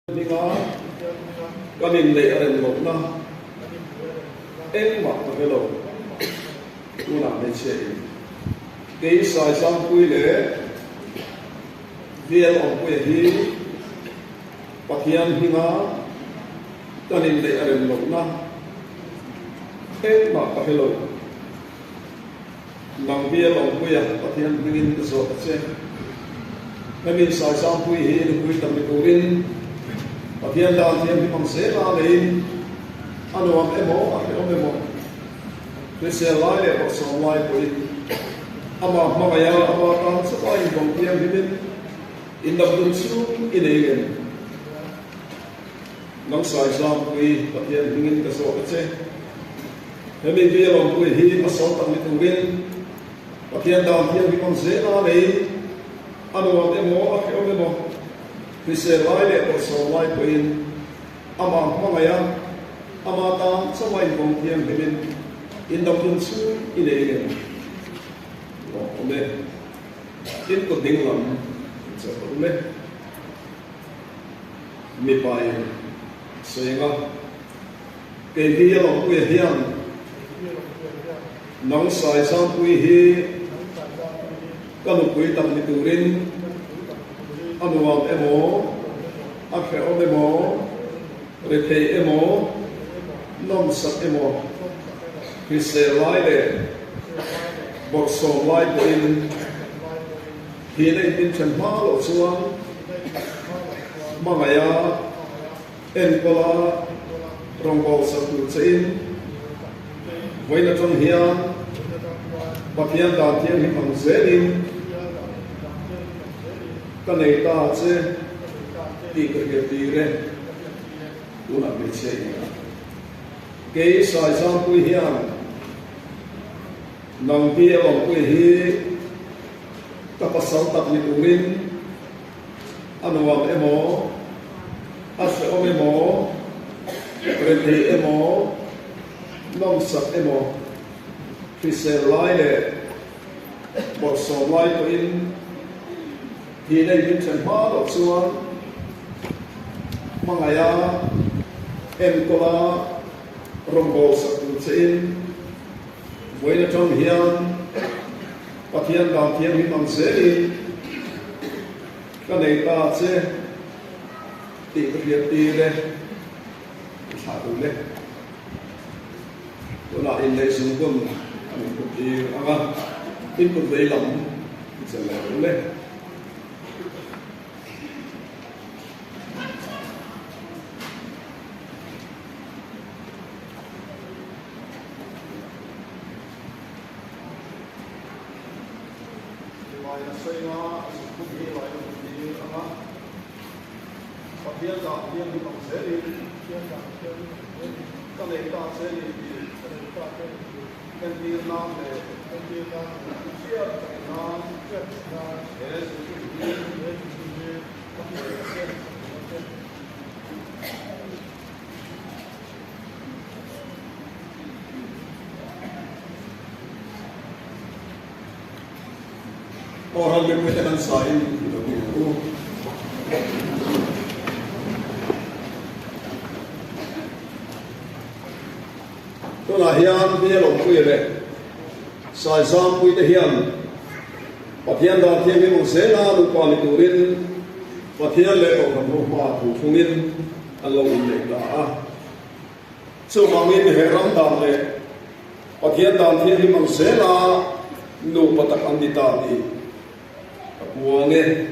Hminga kan inneih a rem lohna engmah ka hre lo. Tunah hmeichhia in kei Saizangpui leh Bial Awmpuia hi Pathian hminga kan inneih a rem lohna engmah ka hre lo. Nang Bial Awmpuia Pathian hmingin ka zawh ta che. Hemi Saizangpui hi nupui tak ni turin Pathian dan thiam hi hmang zel a neiin a nuam emaw a hrehawm emaw hrisel lai leh bawrhsawm lai pawhin amah hmangaih a ama tan chauh a inbawng thiam himin indamdun chhung i nei reng. Nang Saizangpui Pathian hmingin ka zawh ta che. Hemi Bial Awmpui hi pasal tak ni turin Pathian dan thiam hi hmang zel a neiin a nuam emaw a hrehawm emaw hrisel lai leh bawrhsawm lai pawhin amah hmangaih a, ama tan chauha invawng thiam hlimin indamdun chhung i nei ngem lawm awm e. In kut ding lam in chawh ta um e. Mipa in sawi anga kei hi a lawmpuia hian nang Saizangpui hi ka nupui tak ni turin a nuam emaw, a hrehawm emaw, rethei emaw, nawmsak emaw, hrisel lai leh bawrhsawm lai pawhin thihna in min then hma loh chuan hmangaiha Enkawla rawngbâwl sak tur chein vawiin atang hian Pathian dan thianghlim ang zelin ka nei ta che tih ka hriattir e. Tunah hmeichhia i ni a. Kei Saizangpui hian nang hi a lawmpui hi ka pasal tak ni turin A nuam emaw, a hrehawm emaw, rethei emaw, nawmsak emaw, hrisel lai leh bawrhsawm lai pawhin hi nei min then hma loh chuan hmangaiha enkawla rawngbawlsak tur chein vawiin atang hian Pathian dan thianghlim ang zelin ka nei ta che tih ka hriat tir e, i thlah duh le. Tunah inneih zungkun an inkut tir ang a, inkut vei lam i chelh leh duh le. Vai a sawi a, a zuk hi vai a hmu tir ang a, Pathian dah hian hlim ang zelin, ka nei ta che ni tih entir nan leh hriat theih nan he zuk hi ka hmu leh che. Aw ram mipuite kan sa in i lo ni ang u. Tunah hian Bial Awmpuia leh Saizampuite hian Pathian dan thianghlim ang zela nupa ni turin Pathian leh Kohhran ho hma thu thungin an lo inneih ta a. Chuvangin he ram dan leh Pathian dan thianghlim ang zela nupa tak an ni ta tih ka puang e.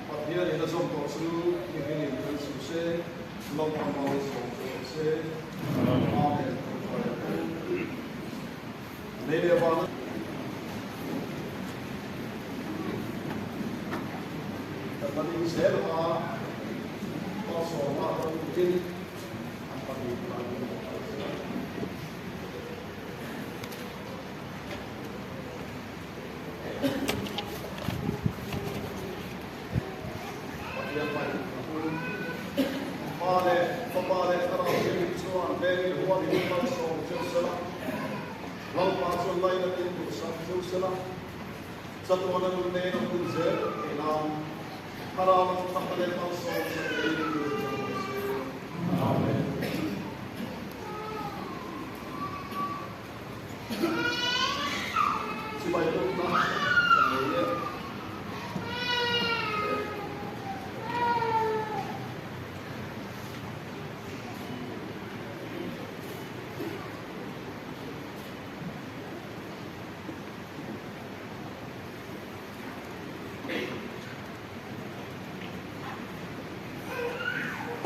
Pathian in a zawm tawh chu mihring in then suh se, naupang mawi sawm chu awm se. Amen. Thawhṭuai ang u. Lei leh vana. Kan la ding zel ang a, malsawmna a dawng turin an pahnih an in bawk ang che. Pathian hmai a pu. Fapa leh Thlarau Thianghlim chuan vengin huanin malsawm cheu sela, Lalpa chuan lainatin duhsak cheu sela, chatuana nun nen a hun zel theih nan Thlarau a thuthakna leh malsawm sakna in tur cheu rawh se. Amen. Chibai pawhna kan nei e.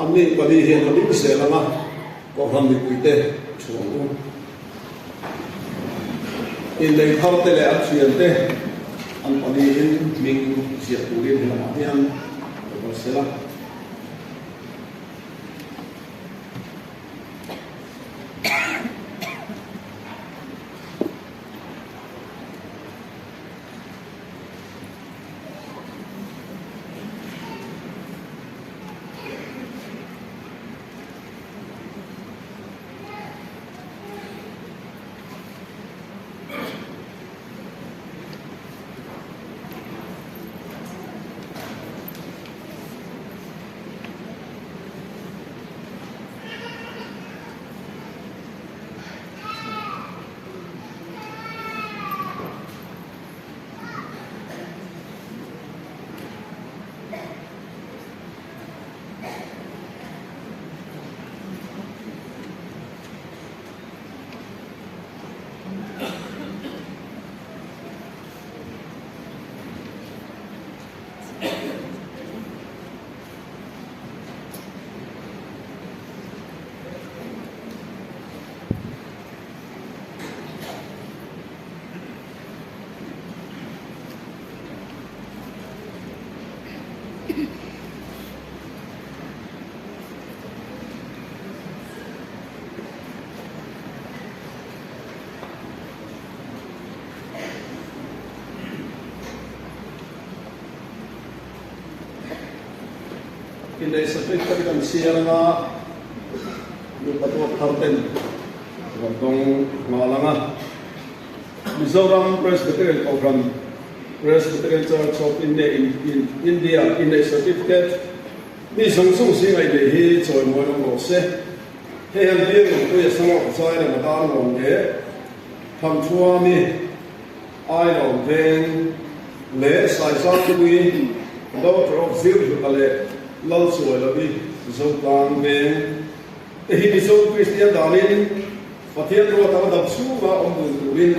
Anni pali hian a ding zel ang a, Kohhran mipuite thu ang u. Inlei thar te leh an thian te an paliin hming ziah turin helamah hian lo kal sela. Inneih certificate kan siar anga nupa tuak thar ten rawn dawng nghal ang a. Mizoram Presbyterian Kohhran, Presbyterian Church of India in India inneih certificate mi zawng zawng zinga inneih hi chawimawi awm rawh se. Hei hian bial nunpui a sangawk zai leh madar nuam leh Thamthuami, Ailawm Veng leh Saizatpui, Daughter of Zirhluta leh Lalchuailovi Zotlang Veng te hi Mizo Kristian danin Pathian ruat anga dam chhunga awm dun turin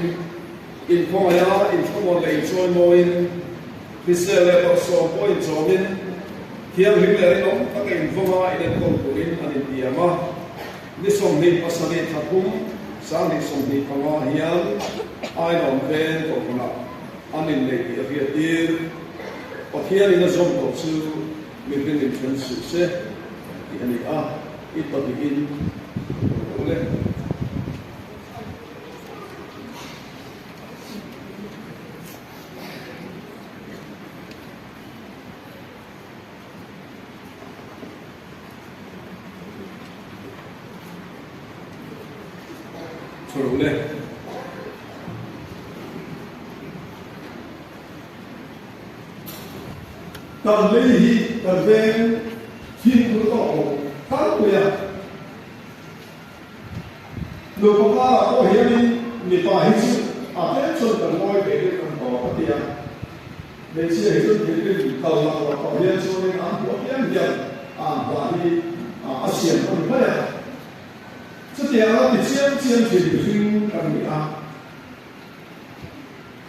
inkhawngaiha inthlamuan leh inchawimawiin hrisel leh tawrhsawm pawh inchawmin thianghlim leh rinawm taka invawnga inenkawl turin an intiam a. Ni 27 thla thum 2025 hian Ailawm Veng Kohhranah an inneih tih a hriattir. Pathianin a zawm tawh chu mihring inthen suh se tih a ni a, i pahnihin ka lo le. Chho le. Kan lei hi kan veng fimkhur tawk lo tlangpui a. Nupa karah pawh hianin mipa hi chu a tlem chuan kan ngawi ve deuh kan tawp a ti a. Hmeichhia hi chuan thinrim kal lak lak pah hian chuanin an hmuh apiang hian a an hla hi a siam a ni mai a. Chutiang a ti chiam chiam thin mihring kan ni a.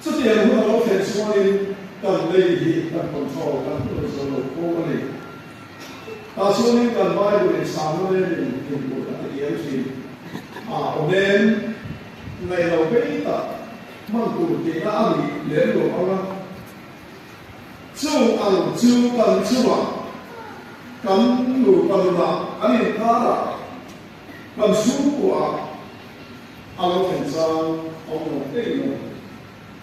Chutiang hun a lo thlen chuanin kan lei hi kan control kan hmu zo lo fo a ni. Tah chuanin kan Bible in Samuel-in thinur a ti diam thin a, awm em? Ngaih lo bei tak hman tur tihna a nih lem lo ang a. Chung ang chu kan chungah, kan nupa nunah, kan inkarah, kan chhungkuaah a lo thlen chang awm lo ngei lo.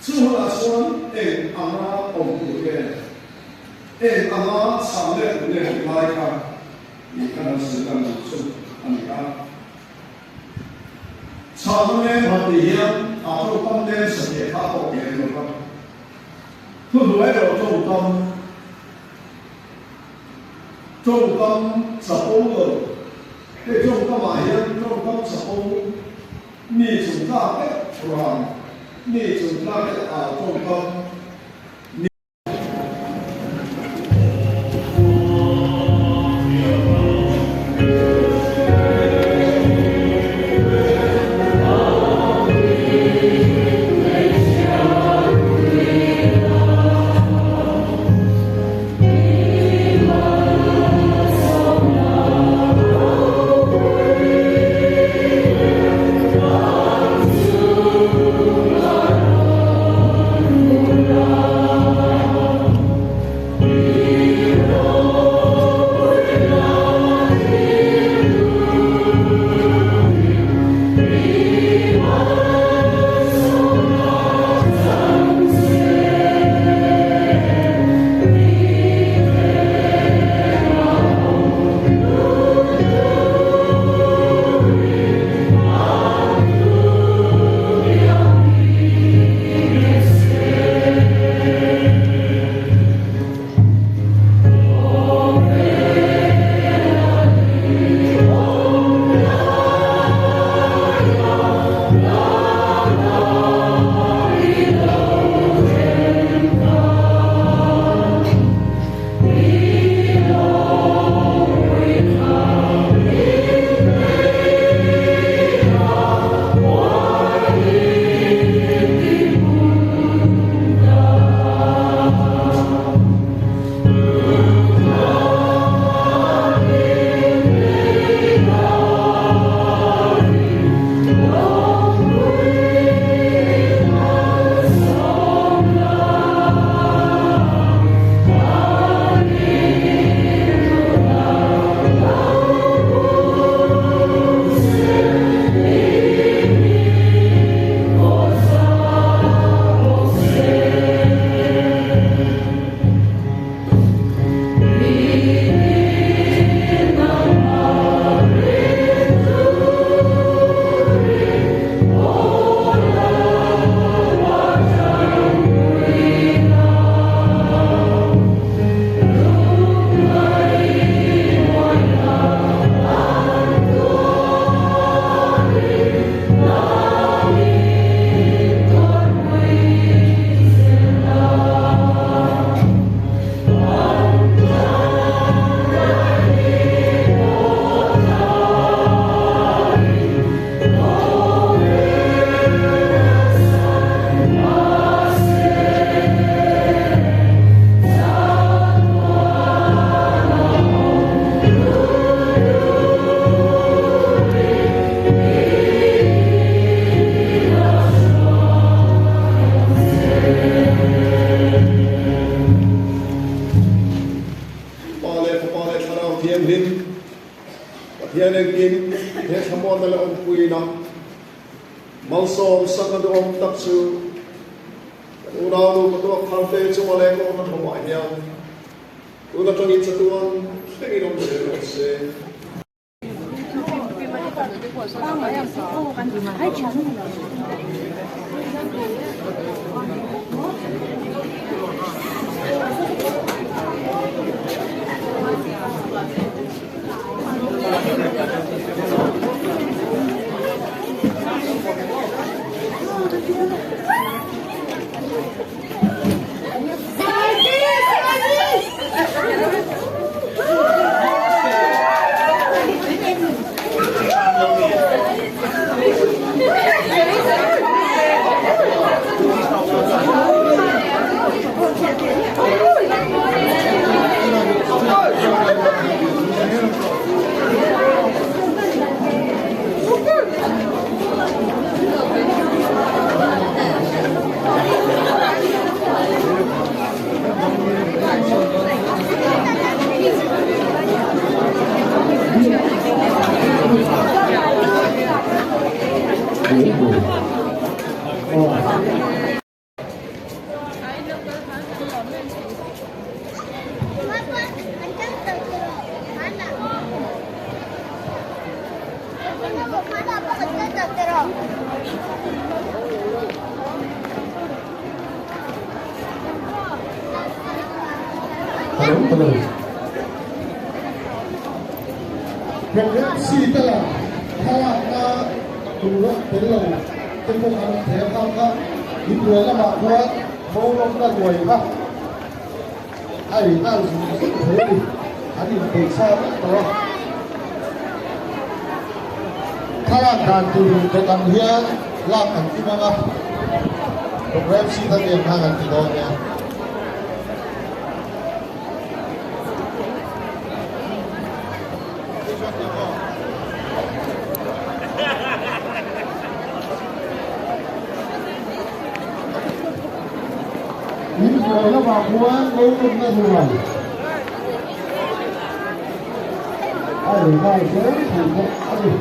Chu hunah chuan eng anga awm tur nge, eng anga chhang let tur nge tih lai kha. Tih kan han sawi lang duh chu a ni a. Chhahna leng han tih hian a tawngkam leng satliah kha a tawk lem lo va. Thuhnuai erawh tawngkam, tawngkam chapo lo. Hei tawngkamah hian tawngkam chapo mi chungtlak deuh ran, mi chungtlak deuh au tawngkam mi. Pa leh Fapa leh Thlarau Thianghlim, Pathian engkim he thlamuanna leh awmpuina malsawm sakna duhawm tak chu kan unaunu Patuak Tharte chunga leh kawng hnathawmah hian tun atangin chatuan thlengin awm zel rawh se. a lo ta lo. Programme sheet a lang thlalakna tur a tel lo te pawh an thei a, khang kha inhnuai lamah khuan boruakna ruai kha a ei nghal zung zung thei a ni, an inpeih sa vek tawh a. Thlalak dan tur dawt ang hian lak an tum ang a, programme sheet a nen khan an ti dawn nia. In hnuai lamah khuan lo awmna rual a ei nghal zel thei bawk a ni.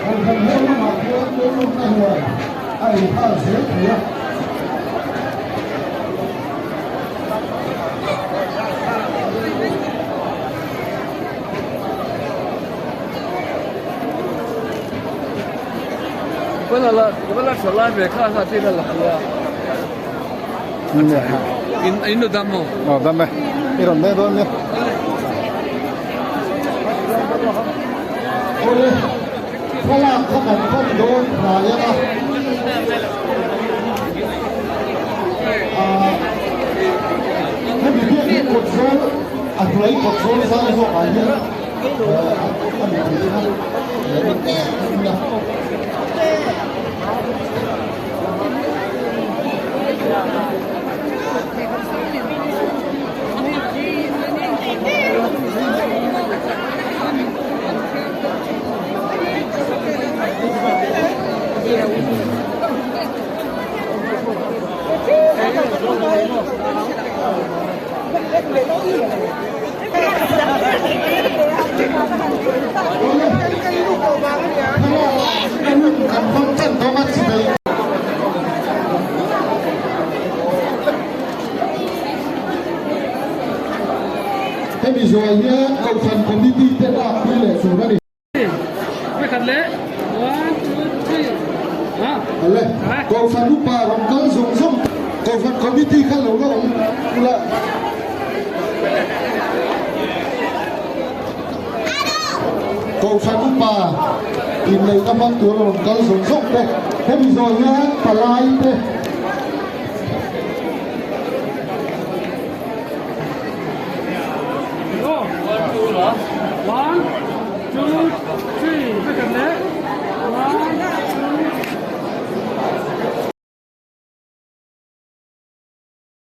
Kohhran ho lamah chuan Lalrumna huan a ei nghal zel thei a. Awle, thlalak kha kan hman dawn hnai ang a. Ahh, hemi biakin kawt zawl, a hnuai kawt zawl zau zawkah hian a ni thei ang a, ila. Hemi zuai hian Kohhran Committee te lakpui leh tur a ni. Ale, Kohhran upa rawn kal zawng zawng Kohhran Committee kha lo la awm ula. Kohhran upa inneihna hmang tura rawn kal zawng zawng te, hemi zawh hian palai te.